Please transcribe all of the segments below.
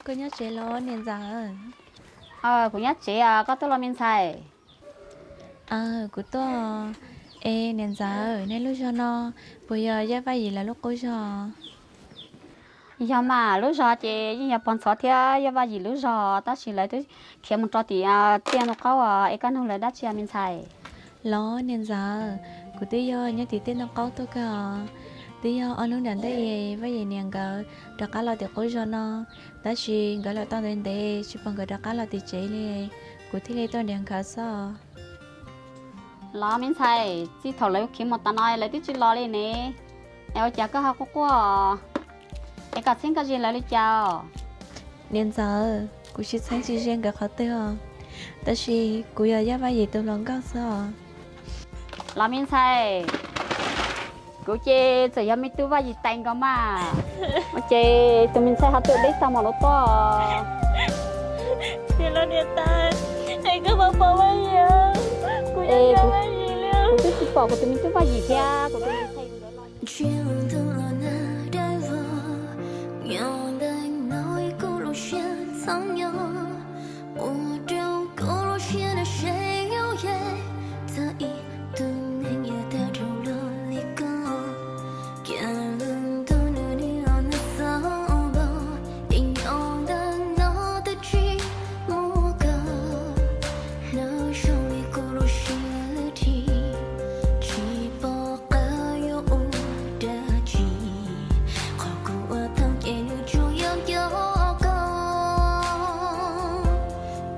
Koj nyob tsev los niam ntxawm? Kuv nyob tsev, koj tuaj los me ntxhais? Kuv tuaj. Es niam ntxawm, nej lub zog no puas yog Yaj Vaj Yim lawv lub qub zog? Yog mas, lub zog ces yeej yog Pog Ntxhov thiab Yaj Vaj Yim lub zog, tab sis lawv twb khiav mus rau tim tiaj ntoo qaub, es koj nug lawv dab tsi me ntxhais? Los niam ntxawm, kuv twb yog nyob tim tiaj ntoo qaub tuaj kawg os. Twb yog ob hnub nram ntej Vaj Yim niam nkawd rov qab los tim qub zog no, tab sis nkawd los tau ntev ntev tsis pom nkawd rov qab los tim tsev li, kuv thiaj li tuaj nrhiav nkawd xwb. Los me ntxhais, txij thaum lawv khiav mus tas no lawv twb tsis los li ne. Es ua cas koj ho quaj quaj? Es koj txheeb koj ze lawv li cas? Niam ntxawm, kuv tsis txheeb tsis ze nkawd qhov twg os, tab sis kuv yog Yaj Vaj Yim tus hluas nkauj xwb os. Los me ntxhais, kuv ces txawm yog me tub Vaj Yim tais nkaus mas, ces tus me ntxhais ho tuaj deb tau mus lub tuaj. Niam laus niam tais, es koj puas pom Vaj Yim? Kuv twb tsis pom kuv tus me tub Vaj Yim thiab kuv tus me ntxhais. Ntsia ntawm no dai vog, nyob ntawm no kuv lub siab txom nyem, ua rau kuv lub siab no seb yuav yog txog ib tug neeg yuav tag dhau luag li ko. Cas lub ntuj no nim los nag xob npog, es nyob ntawm no twb tsis muaj koj, hnov zoo li kuv lub siab lwj dhim, tsis pom qab yuav ua dab tsi, qhov kuv ua tau ces nws tsuas yog nco koj.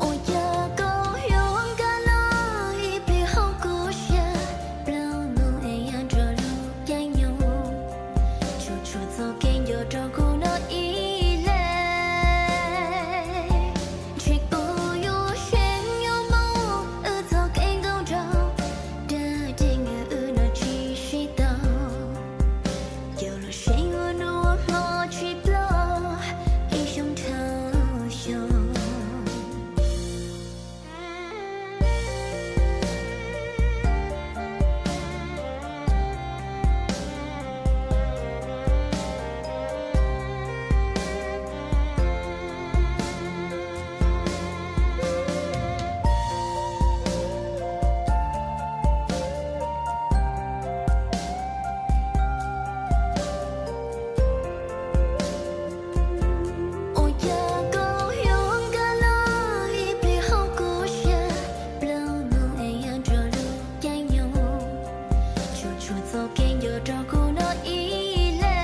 Ua cas koj yuav nkag los ib pliag hauv kuv siab, plaub mus es yog nrog lub caij nyoog, tsuas tshuav txoj kev nco rau kuv no ib leeg. Ntshe kuv yuav seev yuav mus, wb txoj kev nkauj nraug, dag dej nkaus wb no tsis sib tau, coj los seev ua hnub ua hmo tsis ploj, ib xyoo dhau xyoo. Ua cas koj yuav nkag los ib pliag hauv kuv siab, plaub mus es yog nrog lub caij nyoog, tsuas tshuav txoj kev nco rau kuv no ib leeg.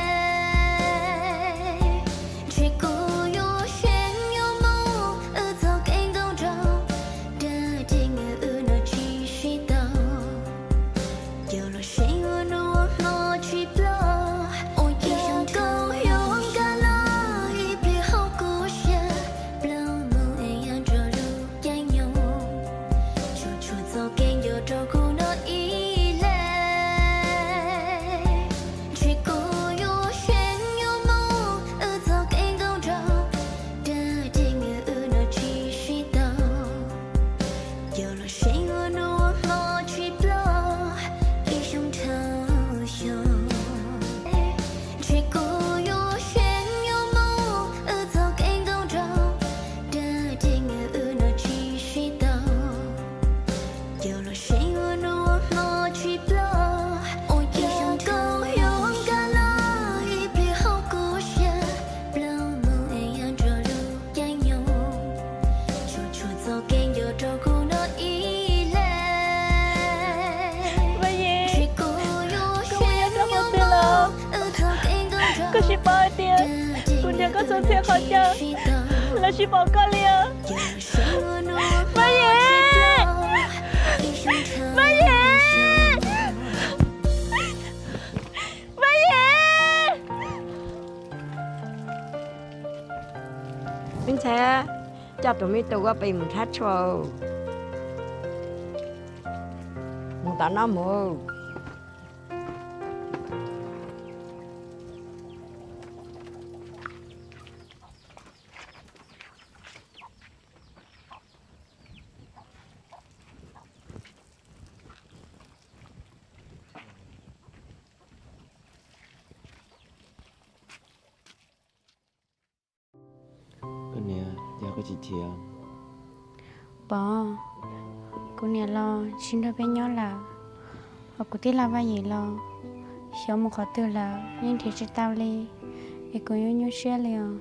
Ntshe kuv yuav seev yuav mus, wb txoj kev nkauj nraug, dag dej nkaus wb no tsis sib tau, coj los seev ua hnub ua hmo tsis ploj. Ua cas koj yuav nkag los ib pliag hauv kuv siab, plaub mus es yog nrog lub caij nyoog, tsuas tshuav txoj kev nco rau kuv no ib leeg. Ntshe kuv yuav seev yuav mus, wb txoj kev nkauj nraug, dag dej nkaus wb no tsis sib tau, coj los seev ua hnub ua hmo tsis ploj, ib xyoo dhau xyoo. Ntshe kuv yuav seev yuav mus, wb txoj kev nkauj nraug, dag dej nkaus wb no tsis sib tau, coj los seev ua hnub ua hmo tsis ploj. Ua cas koj yuav nkag los ib pliag hauv kuv siab, plaub mus es yog nrog lub caij nyoog, tsuas tshuav txoj kev nco rau kuv no ib leeg. Ntshe kuv yuav seev yuav mus, wb txoj kev nkauj nraug, koj tsis paub hais tias kuv nrhiav koj txhua txhia qhov chaw los tsis pom koj li os. Vaj Yim! Vaj Yim! Vaj Yim! Me ntxhais, coj tus me tub ua pem mus nrhab tshua. Mus tom no mus. Yog koj tsis chim. Pov, kuv niam los tsis nrog peb nyob lawm, hos kuv tij laug Vaj Yim los xyov mus qhov twg lawm, yeej nrhiav tsis tau li, es kuv nyuaj nyuaj siab li os.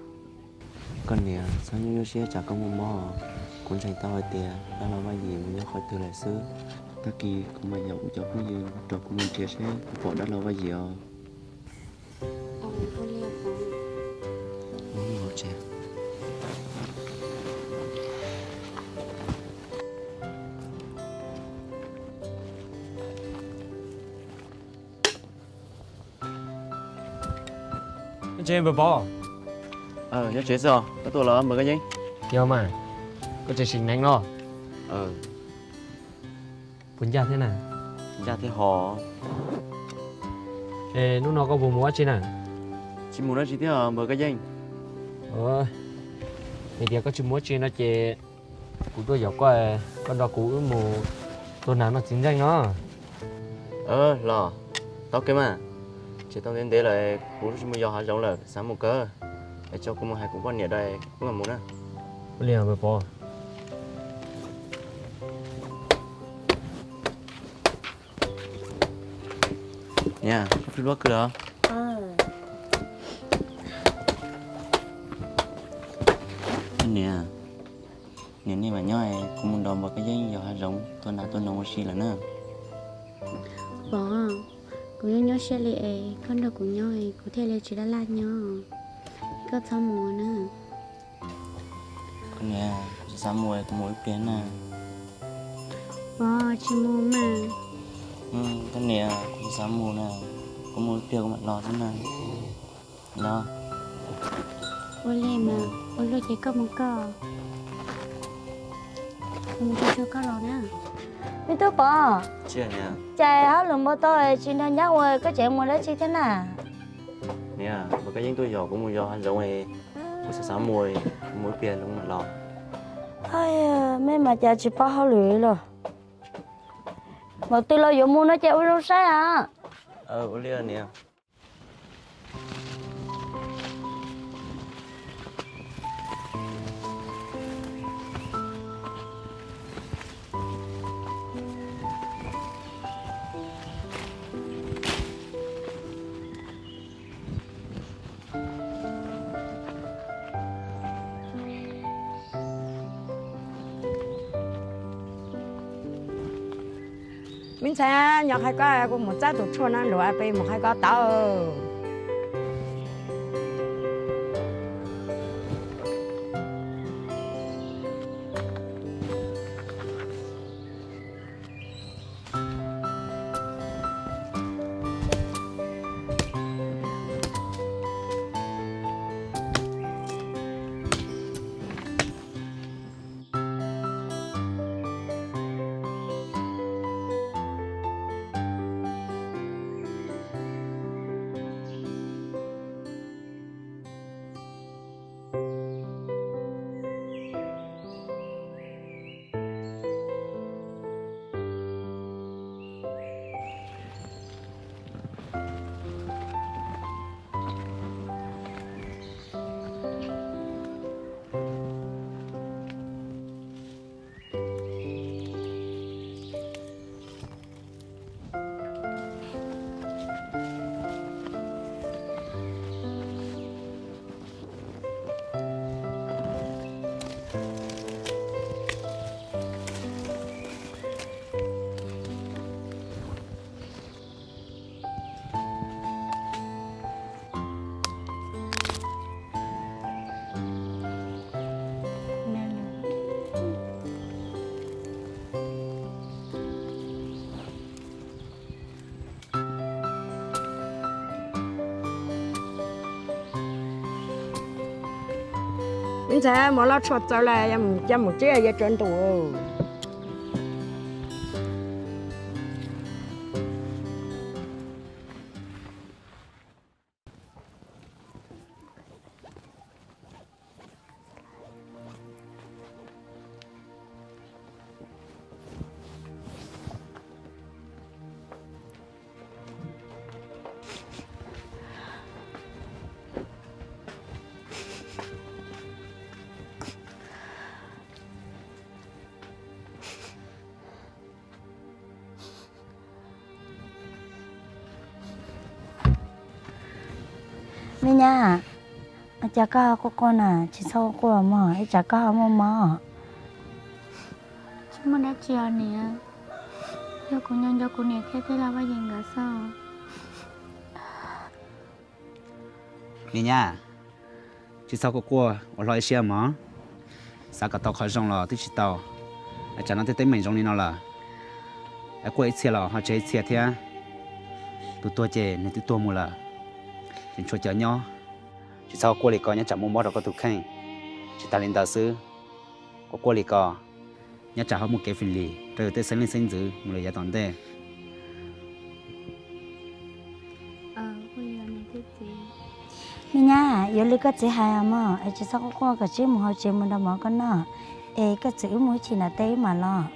Koj niam, txhob nyuaj nyuaj siab tsam koj muaj mob. Kuv ntseeg tau hais tias dab laug Vaj Yim mus nyob qhov twg lawm xwb. Tag kis kuv mam yaum kuv cov phooj ywg rau kuv mus nrhiav seb puas pom dab laug Vaj Yim os. Nyob tsev npawg Pov? Nyob tsev xwb os, koj tuaj los npawg Kab Yeeb? Yog mas, koj tseem sim neej los? Puas ncaj thiab na? Ncaj thiab hos. Es hnub no koj puas mus dab tsi na? Tsis mus dab tsi thiab npawg Kab Yeeb. Yog tias koj tsis mus dab tsi no ces kuv tuaj yaum koj, koj nrog kuv wb mus tua nas noj txiv ntxeej no. Los, tau kawg mas. Tseem tau ntev ntev lawm kuv twb tsis mus yos hav zoov lawm, xav mus kawg. Es tso kuv mus hais kuv poj niam rau wb mam mus na. Ua li os npawg Pov. Niam, koj pheej luab kawg los? Niam, niam nej mam nyob, kuv mus nrog npawg Kab Yeeb yos hav zoov tua nas tua noog ua si lawm na. Pov, kuv nyuaj nyuaj siab li es koj nrog kuv nyob es kuv thiaj li tsis laj laj nyob. Koj txhob mus na. Koj niam, kuv tsis xav mus, kuv mus ib pliag na. Pov, tsis mus mas. Koj niam, kuv tsis xav mus na, kuv mus ib pliag kuv mam los xwb na. Los. Ua li mas, ua luaj ces koj mus koj. Kuv mus tsuag tsuag koj los na. Me tub Pov, cas hauj lwm npau taws tsis nrog nyab ua koj tseem mus dab tsi thiab na? Niam, npawg Kab Yeeb tuaj yaum kuv mus yos hav zoov, kuv xav xav mus, mus ib pliag kuv mam los. Mej mas cas tsis paub hauj lwm los. Thaum twg los yuav mus no ces ua zoo saib a. Ua li niam. Me ntxhais, nyob qhaib koj, kuv mus txab tus tshuaj no lug peb mus qhaib koj tau. Me ntxhais, mov loj tshuaj txaus lawm, coj mus tseb yuav tsawv ntuj. Me nyab, cas koj ho quaj quaj na? Tsis txhob quaj mog, ib tsam koj ho muaj mob. Tsis muaj dab tsi os niam, yog kuv nco nco kuv niam thiab tij laug Vaj Yees nkawd xwb. Me nyab, tsis txhob quaj quaj, ua hlob ib siab mog. Xav kom tau qhov zoo los twb tsis tau. Tsam no tej teeb meem zoo li no lawm, quaj ib txhia los ho tseg ib txhia thiab. Tus tuag ces nws twb tuag mus lawm, tseem tshuav cov nyob. Tsis txhob quaj li ko, nyob tsam muaj mob rau koj tus kheej. Tsis tas li ntawd xwb, quaj quaj li ko, nyob tsam ho muaj kev fis lis rau yus tej xeeb leej xeeb ntxwv mus lawm yav tom ntej. Me nyab, yuav li koj txiv hais mog, es tsis txhob quaj quaj, kom tsib mus hauv tsev mus nrog mov koj noj, es koj txiv wb mus ib chim nram tej wb mam los.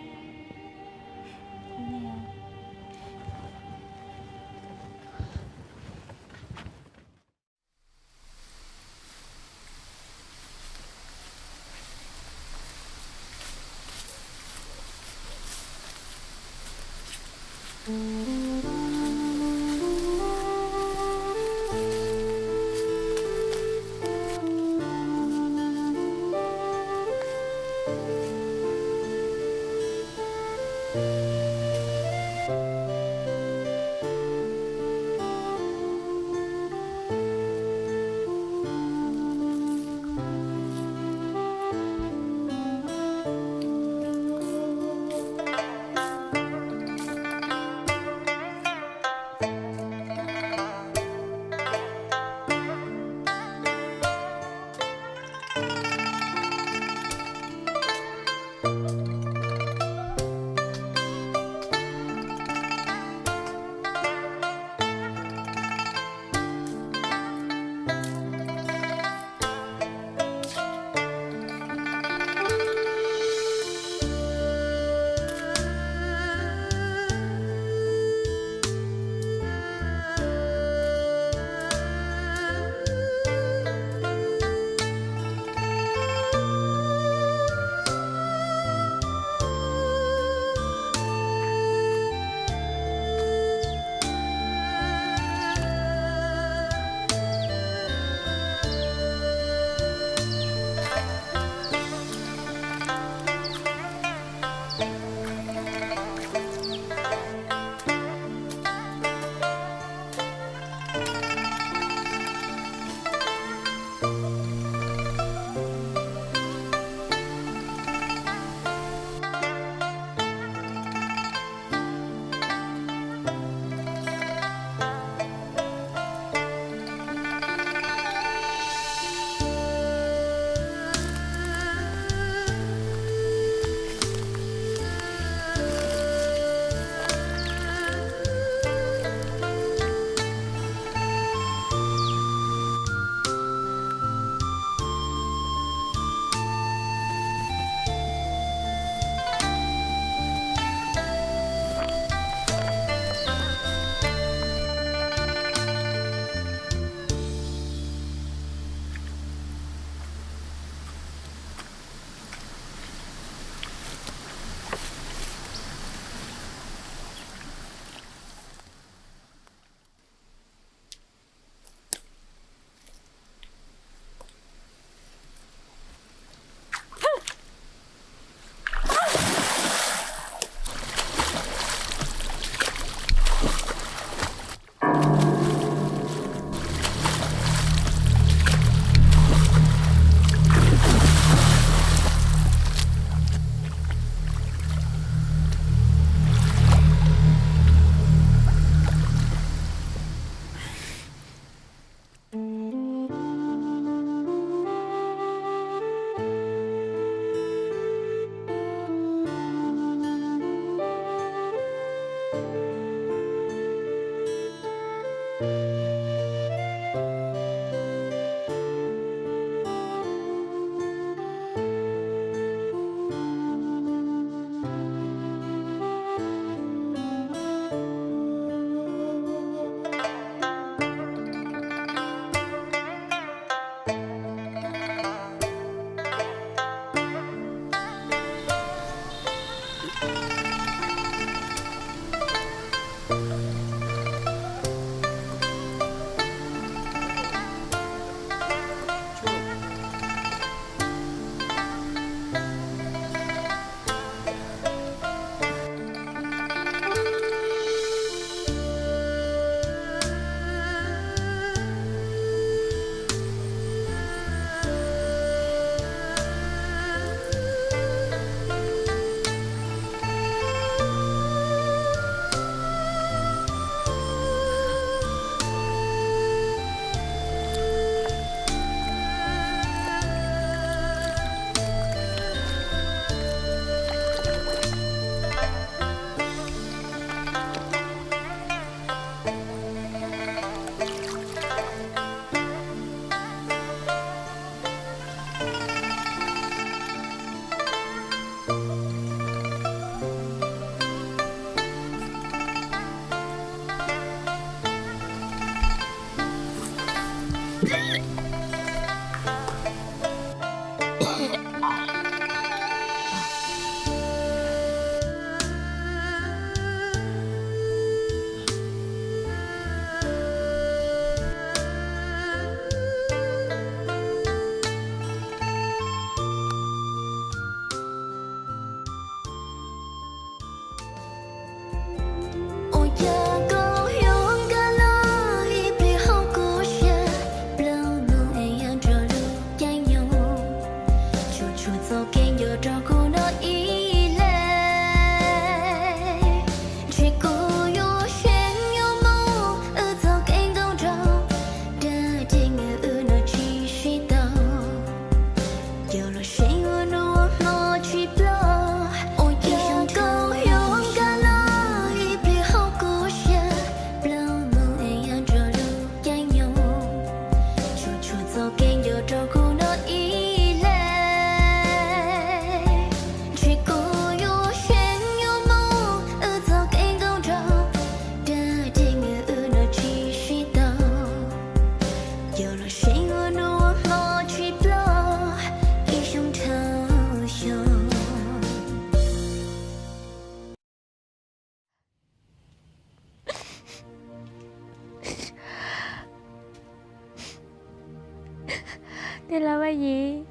Tij laug Vaj Yim,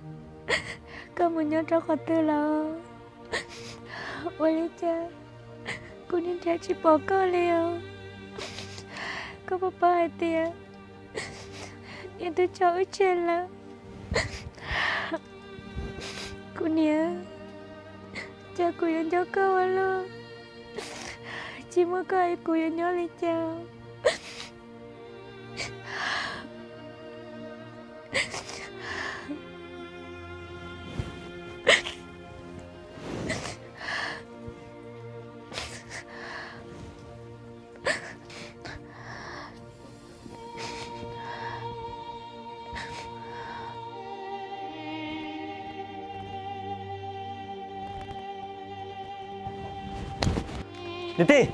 koj mus nyob rau qhov twg lawm? Ua li cas kuv niag nrhiav tsis pom koj li os? Koj puas paub hais tias niam twb tso wb tseg lawm? Kuv niam, cas kuv yuav nco koj ua luaj? Tsis muaj koj es kuv yuav nyob li cas? Niam tij,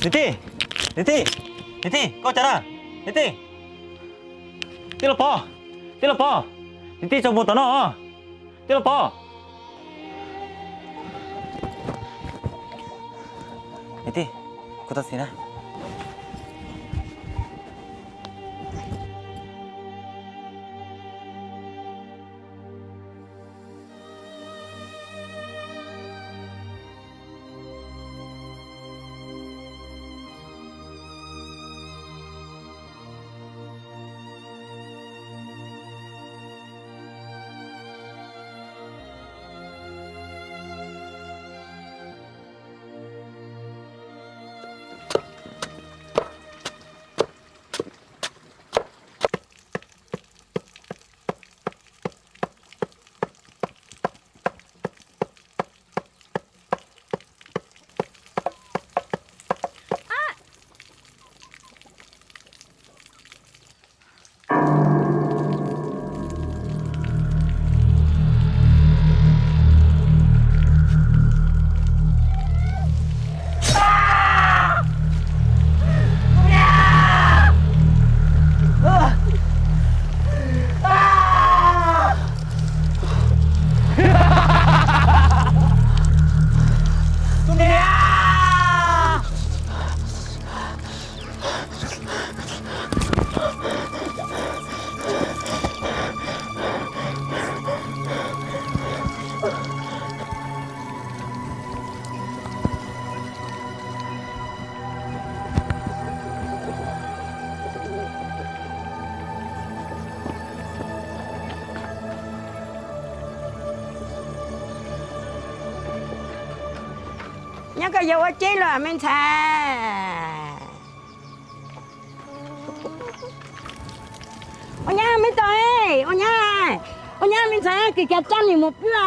niam tij, niam tij, niam tij, koj ua cas na? Niam tij, tij laug Pov, tij laug Pov, niam tij tsaug mus tom no. Tij laug Pov, niam tij, kuv tau txiv na. Nyob koj yog ua teb los me ntxhais? Ua nyab me ntxhais, ua nyab, ua nyab me ntxhais, kis cas coj nim mus pw a?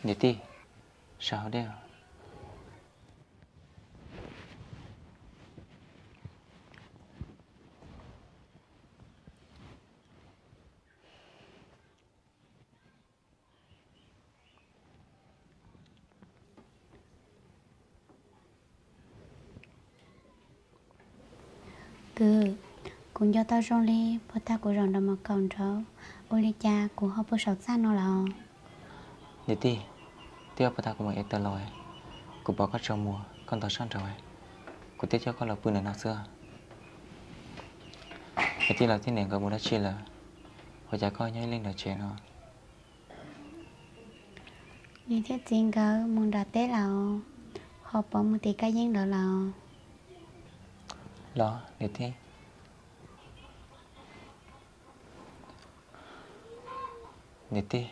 Niam tij, sawv hauv dej. Kwv, kuv nco tau zoo li puag ta kuv zaum nram mos kaum nraud, ua li cas kuv ho pw saum txaj no lawm? Niam tij, twb yog puag ta kuv mus ev taws los, kuv pom koj tsaug mus koj ntog sab nraud, kuv thiaj coj koj los pw ntawm no xwb. Niam tij, los thiab niam nkawd mus dab tsi lawm? Ua cas koj nyob ib leeg nram tsev no? Niam thiab txiv nkawd mus nram teb lawm, ho Pov mus tim Kab Yeeb lawv lawm. Los niam tij, niam tij,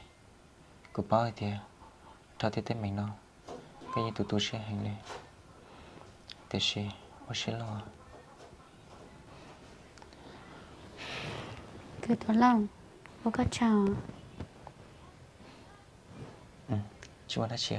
kuv paub hais tias dhau tej teeb meem no koj yeej tu tu siab heev li, tiam sis ua siab loj. Kwv Tuam Lauj, ua koj tsaug. Tsis ua dab tsi.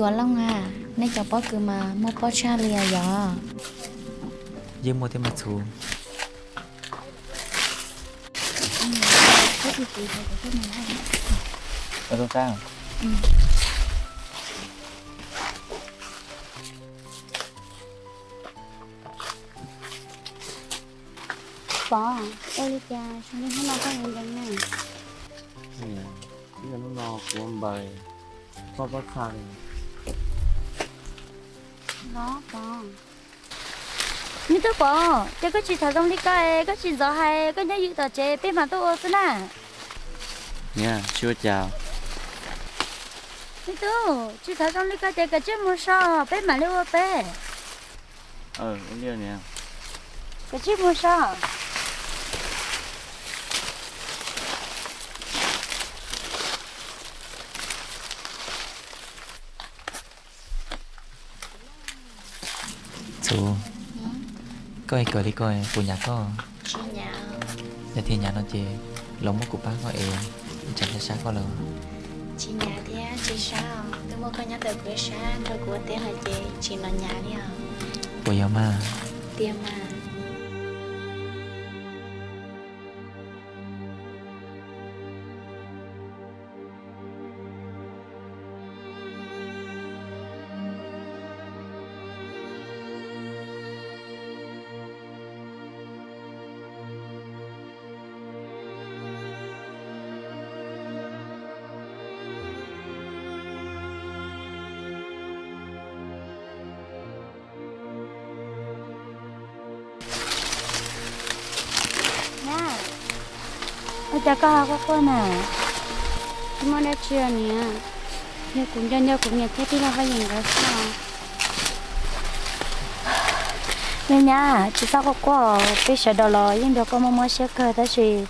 Puas Looj a, nej cov pob kws mas muaj pob tshaj li os yog? Yeej muaj thiab mas txhua. Pov, ua li cas zoo li hnub no koj nkees nkees na? Hnub no kuv npawg poj pob txha li. Los Pov. Me tub Pov, ces koj tsis tham zoo li koj es koj tsis ntxov hais koj nyob ywm tom tsev peb mam tuaj ua xwb na. Niam, tsis ua cas. Me tub, tsis tham zoo li koj ces kav tsij mus so, peb mam li ua peb. Ua li niam. Kav tsij mus so. Txhua, koj es kawm li ko kuv nyav koj. Yog tias nyav no ces los muab kuv pab koj es, tsam nyob sab koj lawm. Tsis nyav thiab tsis sab, twb muaj koj nyob ntawm kuv ib sab nrog kuv ua teb no ces tsis hnov nyav li os. Puas yog mas? Tiag mas. Ua cas koj ho quaj quaj na? Tsis muaj dab tsi os niam, yog kuv nco nco kuv niam thiab tij laug Vaj Yeem nkawd xwb. Me nyab, tsis txhob quaj quaj, peb sawv daws los yeej nrog koj muaj mob siab kawg tab sis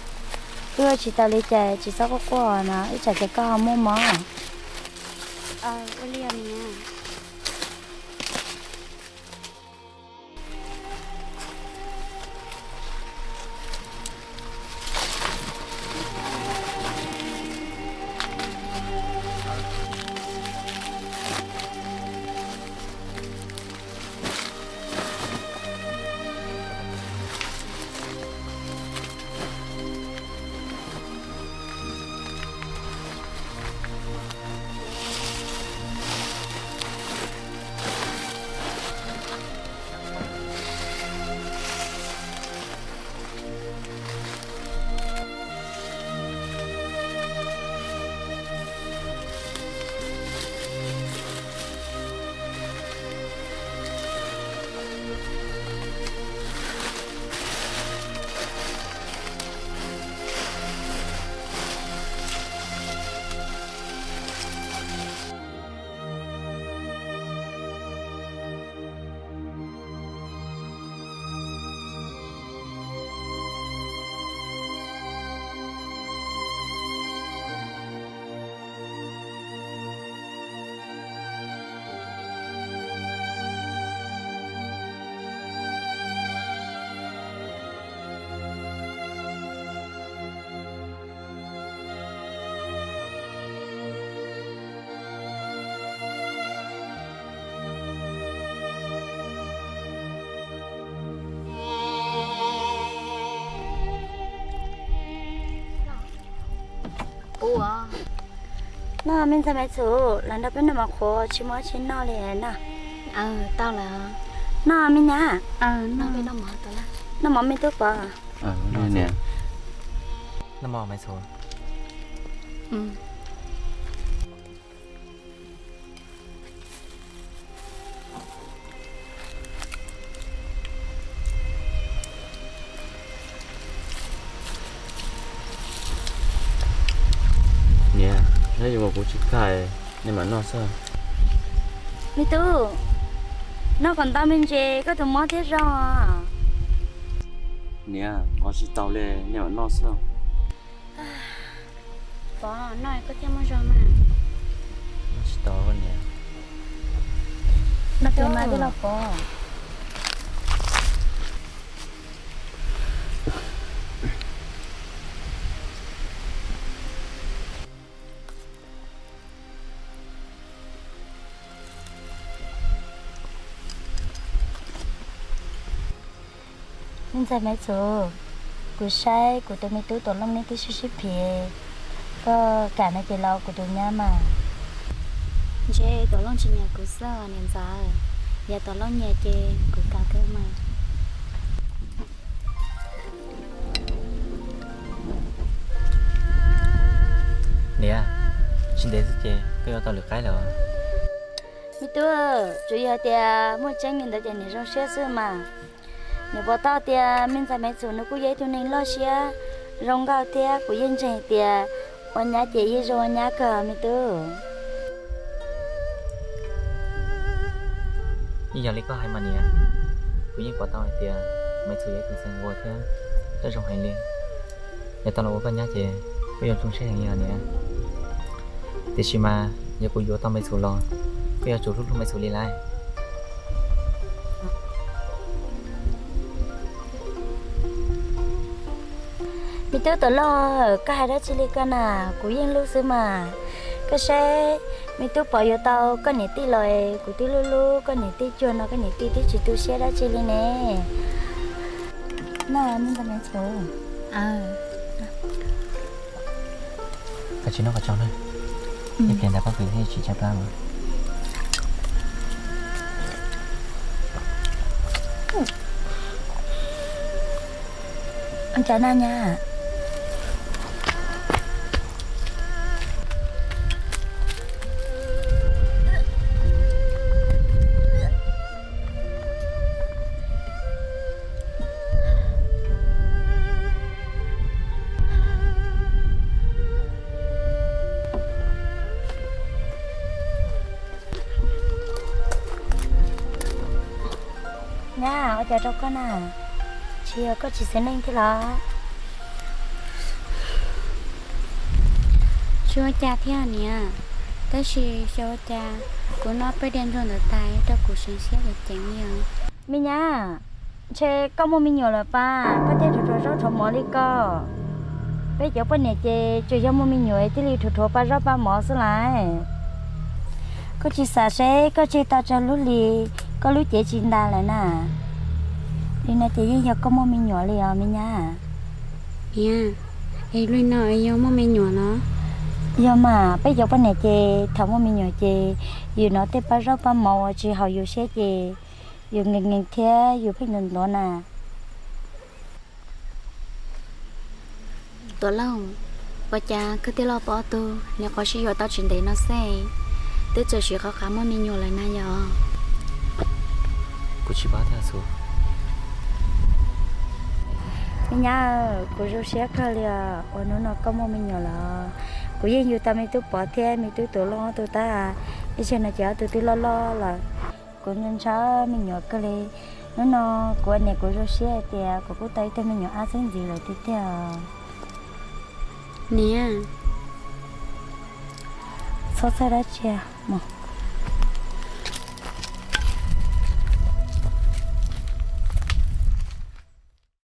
twb ua tsis tau li cas, tsis txhob quaj quaj no, ib tsam ces koj ho muaj mob. Ua li os niam. Noj me ntxhais Maiv Txhum, los nrog peb noj mov qhuav, tsis muaj dab tsi noj li na. Noj me nyab, noj mov me tub Pov. Noj mov Maiv Txhum. Niam, nyob yuav kuv tsis kawg, nej mam noj xwb. Me tub, noj kom ntau me ntsis, koj tus mob thiaj zoo. Niam, noj tsis tau li, nej mam noj xwb. Pov, noj koj thiaj muaj zog mas. Noj tsis tau niam. Noj tus mas tij laug Pov. Me ntxhais Maiv Txhuv, kuv saib kuv tus me tub Tuam Looj neb twb sib sib phiv, koj kam no ces los kuv tus nyab mas. Ntshe Tuam Looj tsis nyiam kuv xwb os niam ntxawm, yog Tuam Looj nyiam ces kuv kam kawg mas. Niam, tsis ntev xwb ces koj yuav tau lwm qaib lawm. Me tub, tsuas yog tias muaj tseeb li ntawd ces niam zoo siab xwb mas. Niam pom tau tias me ntxhais Maiv Txhuv nws kuj yog ib tug neeg loj siab zoo nkauj thiab kuv yeej ntseeg tias ua nyab ces yeej zoo ua nyab kawg me tub. Yeej yog li koj hais mas niam, kuv yeej pom tau hais tias Maiv Txhuv yog ib tug ntxhais nquag thiab loj zoo heev li. Yog tau los ua koj nyab ces koj yuav zoo siab heev li os niam. Tiam sis mas yog kuv yuav tau Maiv Txhuv los, koj yuav tsum hlub hlub Maiv Txhuv li lauj. Me tub Tuam Looj, koj hais dab tsi li koj na, kuv yeej hlub xwb mas. Koj saib, me tub pom yuav tau koj niam tij los, kuv twb hlub hlub koj niam tij cuag no, koj niam tij twb tsis tu siab dab tsi li ne. Na, me ntxhais Maiv Txhuv. Koj tsis noj qhov tsaug na, ib pliag ntawd pob kws thiaj tsis tshaib plab mas. Ua cas na nyab? Nyab, ua cas rau koj na? Tsis yog koj tsis xeev neej thiab los? Tsis ua cas thiab niam, tab sis xyov ua cas kuv noj peb diav ntsuag ntawd tas rau kuv seev siab ceev ceev li os. Me nyab, ntshe koj muaj me nyuam lawm pas koj thiaj rhuav rhuav zaub rhuav mov li ko. Peb cov poj niam ces tsuas yog muaj me nyuam thiaj li rhuav rhuav pab zaub pab mov xwb lauj. Koj tsis xav seb koj tseg tau tsawg lub hlis, koj lub cev tsis ntas lawm na. Li no ces yeej yog koj muaj me nyuam li os me nyab. Niam, es li no es yog muaj me nyuam los? Yog mas, peb cov poj niam ces thaum muaj me nyuam ces yus hnov tej pab zaub pab mov uas tsis haum yus siab ces yus nkees nkees thiab yus pheej ntuav ntuav na. Tuam Looj, ua cas koj tij laug pom ob tug niam qhuav sib yuav tau tsis ntev no xwb, twb txawm siv qhov qab muaj me nyuam lawm na yog? Kuv tsis paub thiab Txhuv. Me nyab, kuv zoo siab kawg li os uas hnub no koj muaj me nyuam lawm. Kuv yeej yug tau me tub Pov thiab me tub Tuam Looj ob tug tab, ib zaug no ces ob tug twb loj loj lawm. Kuv ntshaw ntshaw me nyuam kawg li. Hnub no kuv ua niam kuv zoo siab hais tias kuv kuj tau ib tug me nyuam ab txheeb ntxiv lawm tiag tiag. Niam, txhob txhawj dab tsi mog.